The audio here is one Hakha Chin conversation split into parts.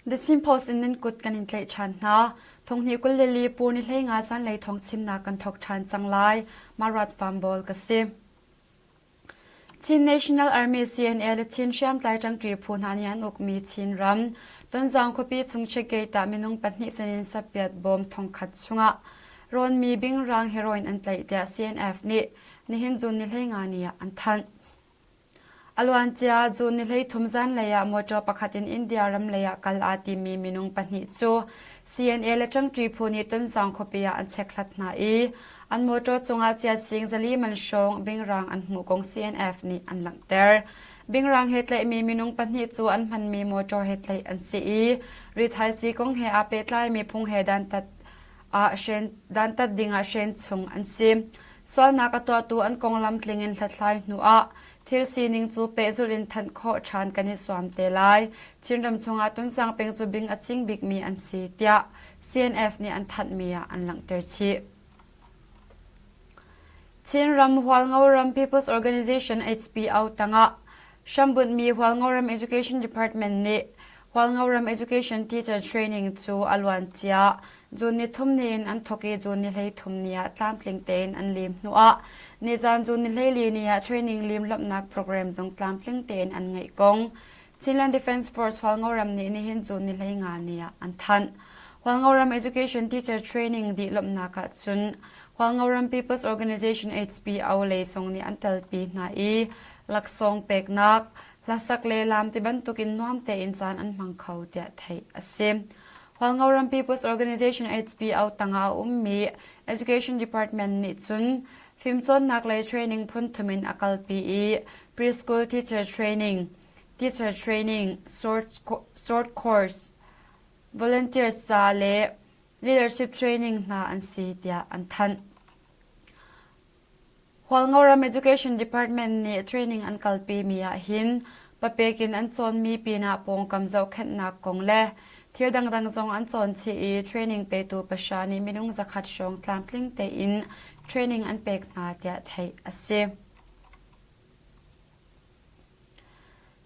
The Chin Post in nan kut kan in tlaih ṭhan hna. Thonghnih 24 pur ni 15 zanlei thawng chimnak kan thawk ṭhan cang lai. Marat Farm ka si. Chin National Army CNA le Chin hriamtlai ṭangṭi phu hna nih an ukmi Chin ram Tonzang khuapi chung checkgate ah minung pahnih sinin sapiat bawm thongkhat chungah rawnmi bingrang heroin an tlaih tiah CNF nih nihin June ni 15 ni ah an thanh. A luancia June ni 33 zanlei ah motor pakhat in India ram lei ah kal aa timmi minung pahnih cu CNA le ṭangṭi phu nih Tonzang khuapi ah an chekhlat hna i an motor cungah chiatsing zali man hrawng bingrang an hmuh kong CNF nih an langhter. Bingrang he tlaihmi minung pahnih cu an hmanmi motor he tlaih an si i rithaisii kong he aa pehtlaimi phung he dantat ah hren, dantat dingah hren chung an si. Sualnak a tuahtu an konglam tling in hlathlai hnuah thil sining cu pehzulh in thanh khawh ṭhan kan i zuam te lai. Chinram chungah Tunsang peng cu bing a cing bikmi an si, tiah CNF nih an thanhmi ah an langhter chih. Chinram Hualngoram People's Organization HPO tangah hrambunhmi Hualngoram Education Department nih Hualngoram Education Teacher Training cu a luancia June ni thum ni in an thawk i June ni 13 ni ah tlamtling tein an lim hnuah nizan June ni 14 ni ah training lim lawmhnak program zong tlamtling tein an ngeih kong Chinland Defence Force Hualngoram nih nihin June ni 15 ni ah an thanh. Hualngoram Education Teacher Training dih lawmhnak ah cun Hualngoram People's Organization HPO lei zong nih an telpi hna i laksawng peknak, hlasak le laam ti bantukin nuam tein caan an hmang kho tiah theih a si. Hualngoram People's Organization HPO tangah a ummi Education Department nih cun fimcawnnak lei training phun thum in a kalpi i preschool teacher training, teacher training, short, short course, volunteers ca le leadership training hna an si tiah an thanh. Hualngoram Education Department nih training an kalpimi ahhin papek in an cawnmi pinah pawngkam zohkhenhnak kong le thil dangdang zong an cawn chih i training petu pahra nih minung zakhat hrawng tlamtling tein training an pek hna tiah theih a si.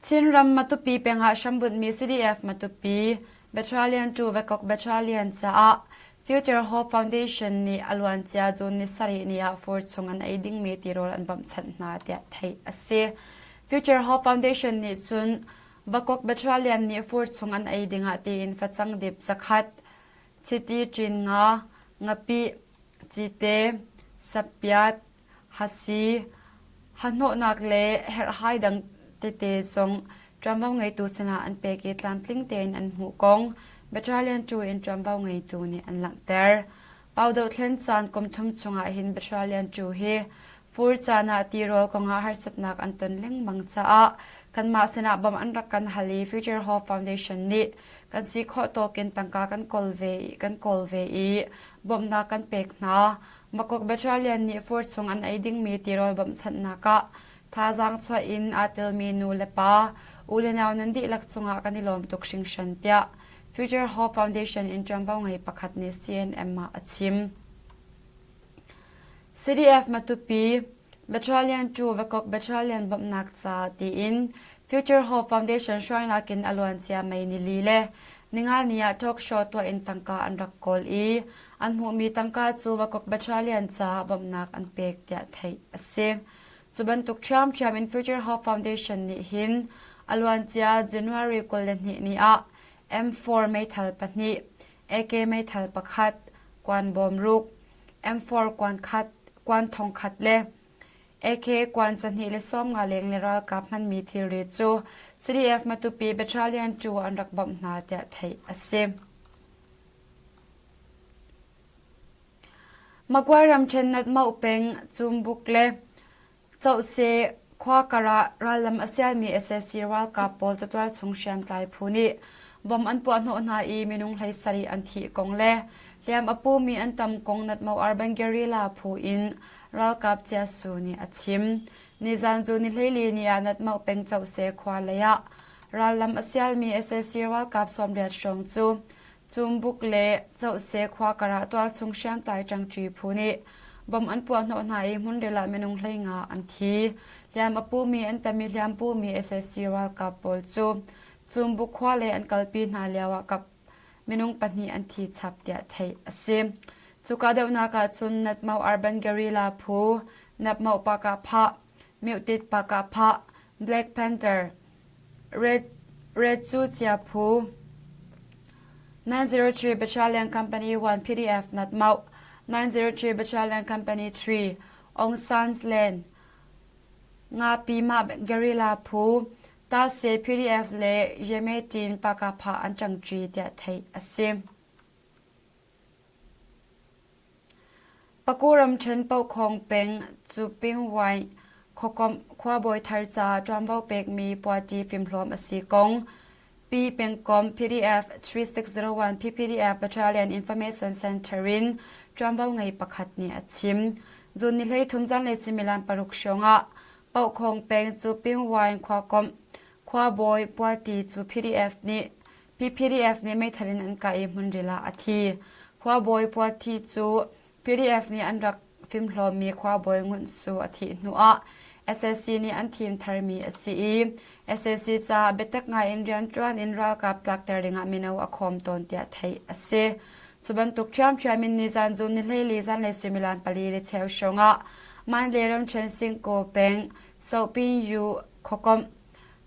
Chinram Matupi peng ah hrambunhmi CDF Matupi Battalion 2 Vakok Battalion caah Future Hope Foundation nih a luancia June ni sarih ni ah fur chung an ei dingmi tirawl an bawmhchanh hna tiah theih a si. Future Hope Foundation nih cun Vakok Battalion nih fur chung an ei dingah tiin facang dip zakhat, chiti ṭin nga, ngapih, cite, sappiat, hasi, hahnawhnak le herhhai dang tete zong ṭuanvo ngeitu sinah an pek i tlamtling tein an hmuh kong Battalion 2 in ṭuanvo ngeitu nih an langhter. Pau dohthlen caan kum thum chungah hin Battalion 2 hi fur caan ah tirawl kongah harsatnak an ton lengmang caah kanmah sinah bawmh an rak kan hal i Future Hope Foundation nih kan si khawh tawkin tangka kan kawl ve kan kawl ve i bawmhnak kan pek hna. Makok Battalion nih fur chung an ei dingmi tirawl bawmhchanhnak ah thazaang chuah in aa telmi nu le pa, u le nau nan dihlak cungah kan i lawm tuk hringhran tiah Future Hope Foundation in ṭuanvo ngei pakhat nih CNM ah a chim. CDF Matupi Battalion 2 Vakok Battalion bawmhnak ca tiin Future Hope Foundation hruainak in a luancia May nili le ninga ni ah talk show tuah in tangka an rak kawl i an hmuhmi tangka cu Vakok Battalion caah bawmhnak an pek tiah theih a si. Cu bantuk ṭhiamṭhiam in Future Hope Foundation nih hin a luancia January 22 ni ah M4 meithal pahnih, AK meithal pakhat, kuan bawm ruk, M4 kuan khat, kuan thong khat le AK kuan 250 leng le ralkap hmanmi thilri cu CDF Matupi Battalion 2 an rak bawmh hna tiah theih a si. Magway ramṭhen Natmauh peng Cumbuk le Cohse khua kar ah rallam a sialmi sac ralkap pawl catual chung hriamtlai phu nih bom an puahhnawh hna i minung 17 an thih kong le hliam a pumi an tam kong Natmauh Urban Guerrilla phu in ralkap Ciasu nih a chim. Nizan cu ni 14 ni ah Natmauh peng Cohse khua lei ah rallam a sialmi sac ralkap 80 hrawng cu Cumbuk le Cohse khua karah tualchung hriamtlai ṭangṭi phu nih bom an puahhnawh hna i hmunril ah minung 15 an thi. Hliam a pumi an tam i hliam pumi sac ralkap pawl cu. Cumbu khua lei an kalpi hna lioah kap minung pahnih an thi chap tiah theih a si. Cu kahdohnak ah cun Natmau Urban Guerrilla phu, Napmau Pakah Myutit Pakah Black Panther, Red, Red Cu Cia phu, 903 Battalion Company 1 PDF Natmau, 903 Battalion Company 3 Aung San's Land, Ngapi Mah Guerrilla phu, Tase PDF le Yemetin Pakapha an ṭangṭi tiah theih a si. Paku ramṭhen Pohkhawng peng Cupingwai khuakomh khuabawi thar ca ṭuanvo pekmi Puati fimhlawm a si kong Pi pengkomh PDF 3601 PPDF Battalion Information Center in ṭuanvo ngei pakhat nih a chim. June ni 13 zanlei suimilam paruk hrawng ah Pohkhawng peng Cupingwai khuakomh khuabawi Puati cu PDF nih PPDF nih meithal in an kah i hmunril ah a thi. Khuabawi Puathi cu PDF nih an rak fimhlawmmi khuabawi Ngunt Su a thih hnuah SAC nih an thim tharmi a si i SAC caah biatak ngai in rianṭuan in ralkap tlakter dingah mino a khawm tawn tiah theih a si. Cu bantuk ṭhiamṭhiam in nizan June ni 14 zanlei suimilam pali le cheu hrawngah Mandalay ramṭhen Singkaw peng Sohpin Yu khuakomh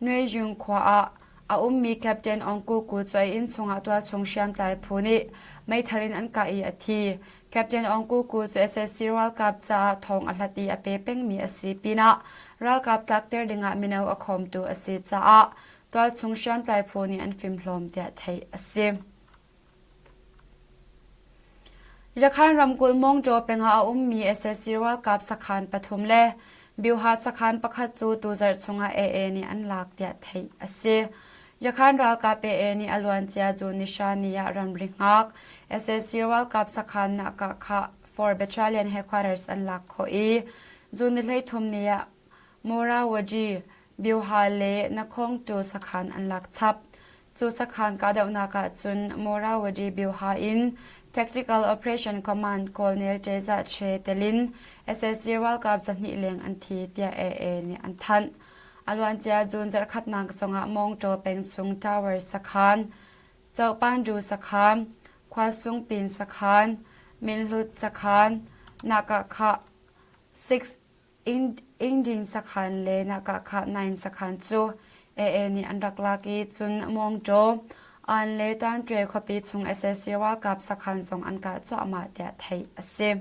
Nuehyung khua ah a ummi Captain Aung Ku Ku cu a inn chungah tualchung hriamtlai phu nih meithal in an kah i a thi. Captain Aung Ku Ku cu sac ralkap caah thawng a hlat i a pe pengmi a si pinah ralkap tlakter dingah mino a khawmtu a si caah tualchung hriamtlai phu nih an fimhlawm tiah theih a si. Yakhan ramkulh Mawngṭaw peng ah a ummi sac ralkap sakhan pathum le Byuha sakhan pakhat cu tuzarh chungah AA nih an lak tiah theih a si. Yakhan ralkap AA nih a luancia June ni hra ni ah ramri hngak sac ralkap sakhan Nahkahkhah 4 Battalion headquarters an lak khawh i June ni 13 ni ah Morawaji, Byuha le Nakhongtu sakhan an lak chap. Cu sakhan kahdohnak ahcun Morawadi Byuha in Tactical Operation Command Colonel Cezah Che telin sac ralkap 200 leng an thi tiah AA nih an thanh. A luancia June zarhkhatnak zongah Mawngṭaw peng chung Tower sakhan, Cohpandu sakhan, Khuasungpin sakhan, Minhlut sakhan, Nahkahkhah 6 Ingdin sakhan le Nakahkhah Nain sakhan cu AA nih an rak lak i cun Mawngṭaw, Aan le Tanṭwe khuapi chung sac ralkap sakhan zong an kah cuahmah tiah theih a si.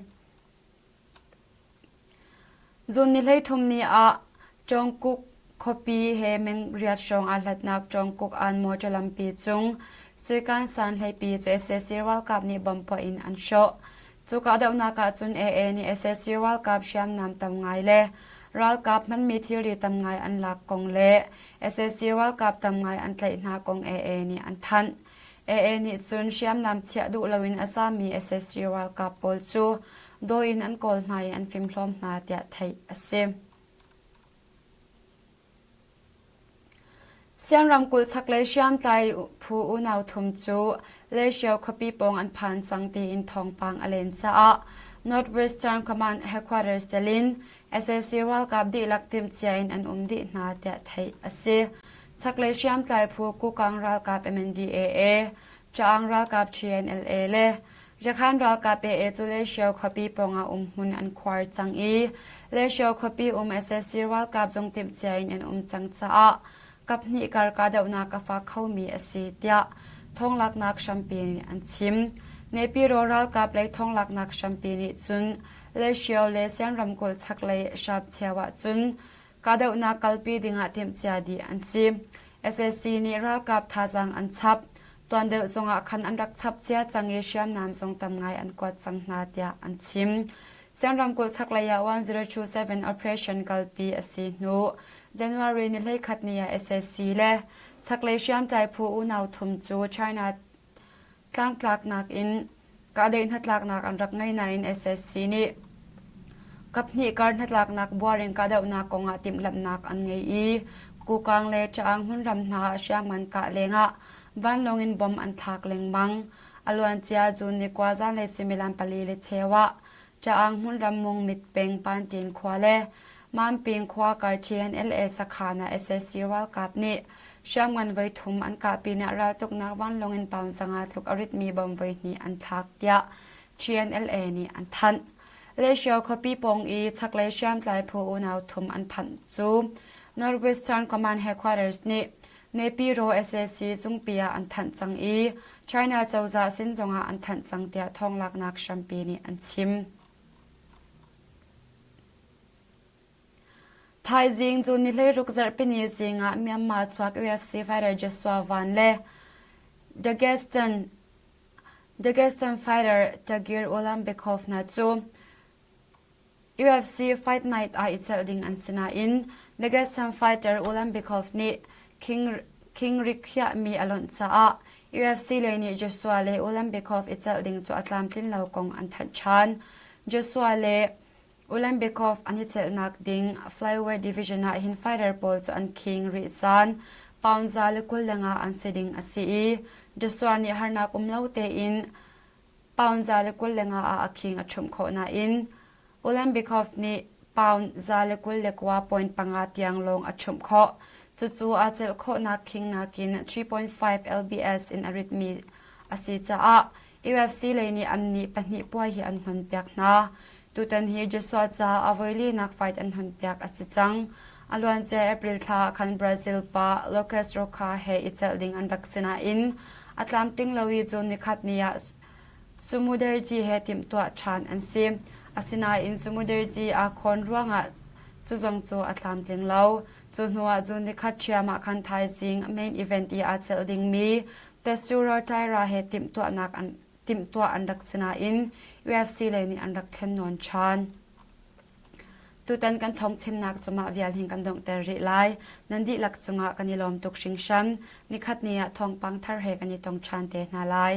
June ni 13 ni ah Cawngkuk khuapi he meng riat hrawng aa hlatnak Cawngkuk Aan mawṭaw lampi cung Suikan san hleipi cu sac ralkap nih bomb puah in an hrawh. Cu kahdohnak ahcun AA nih sac ralkap hriamnam tam ngai le ralkap hmanmi thilri tam ngai an lak kong le sac ralkap tam ngai an tlaih hna kong AA nih an thanh. AA nih cun hriamnam chiah duh loin a zaami sac ralkap pawl cu dawi in an kawl hna i an fimhlawm hna tiah theih a si. Siang ramkulh chaklei hriamtlai phu unau thum cu Leisio khuapi pawng an phan cang tiin thawngpang a len caah Northwestern Command Headquarters telin sac ralkap dihlak timhcia in an um dih hna tiah theih a si. Chaklei hriamtlai phu Kukang ralkap MNDAA, Ṭaang ralkap TNLA le Yakhan ralkap AA cu Leisio khuapi pawngah umhmun an khuar cang i Leisio khuapi um sac ralkap zong timhcia in an um cang caah kaphnih kar kahdohnak a fak khomi a si tiah thawnglaknak hrampi nih an chim. Nepiro ralkap lei thawnglaknak hrampi nih cun Leisio le Sian ramkulh chaklei Hrapcheu ah cun kahdohnak kalpi dingah timhcia dih an si. Sac nih ralkap thazaang an chap. Tuan deuh zongah khan an rak chap cia cang i hriamnam zong tam ngai an kuat cang hna tiah an chim. Siang ramkulh chaklei ah 1027 operation kalpi a si hnu January ni 11 ni ah sac le chaklei hriamtlai phu unau thum cu China tlangtlaknak in kahdaih hnatlaknak an rak ngei nain sac nih kaphnih kar hnatlaknak buar in kahdohnak kongah timhlamhnak an ngei i Kukang le Ṭaang hmunram hna ah hriamngan kah lengah vanlawng in bomb an thlak lengmang. A luancia June ni kua zanlei suimilam pali le cheu ah Ṭaang hmunram Mungmit peng Panṭin khua le Mamping khua kar TNLA sakhan ah sac ralkap nih. Hriamngan voithum an kah pinah raltuknak vanlawng in pound 500 tluk a ritmi bomb voihnih an thlak tiah GNLA nih an thanh. Lashio khuapi pawng i chaklei hriamtlai phu unau thum an phanh cu Northwestern Command Headquarters nih Naypyidaw sac zungpi ah an thanh cang i China cozah sin zongah an thanh cang tiah thawnglaknak hrampi nih an chim. Thaizing cu ni 16 zarhpini zing ah Myanmar chuak UFC fighter Joshua Van le Dagestan Dagestan fighter Tagir Ulanbekov hna cu UFC Fight Night ah i celh ding an si nain Dagestan fighter Ulanbekov nih King King rikhiahmi a lonh caah UFC lei nih Joshua le Ulanbekov i celh ding cu a tlamtlin lo kong an thanh ṭhan. Joshua le Ulanbekov an i celhnak ding flyweight division ah hin fighter pawl cu an khing rih caan pound 125 an si ding a si i Joshua nih harnak um lo tein pound 125 ah a khing a ṭhumh khawh nain Ulanbekov nih pound 129.5 tiang lawng a ṭhumh khawh. Cucu aa celh khawhnak khing nakin 3.5 lbs in a ritmi a si caah UFC lei nih annih pahnih puai hi an hnonpiak hna. Tutan hi Joshua caah a voilinak fight an hnonpiak a si cang. A luancia April thla ah khan Brazil pa Lucas Rocha he i celh ding an rak si nain a tlamtling lo i cun nikhat ni ah Sumuderji he timhtuah ṭhan an si. Asinain Sumuderji aa khawn ruangah cu zong cu a tlamtling lo. Cu hnuah cun nikhat ṭhiam ah khan thaizing main event i aa celh dingmi Tetsuro Taira he timhtuahnak an timhtuah an rak si nain UFC lei nih an rak thlen nawn ṭhan. Tutan kan thawngchimnak cu mah vial hin kan donghter rih lai. Nan dihlak cungah kan i lawm tuk hringhran. Nikhat ni ah thawngpang thar he kan i tong ṭhan te hna lai.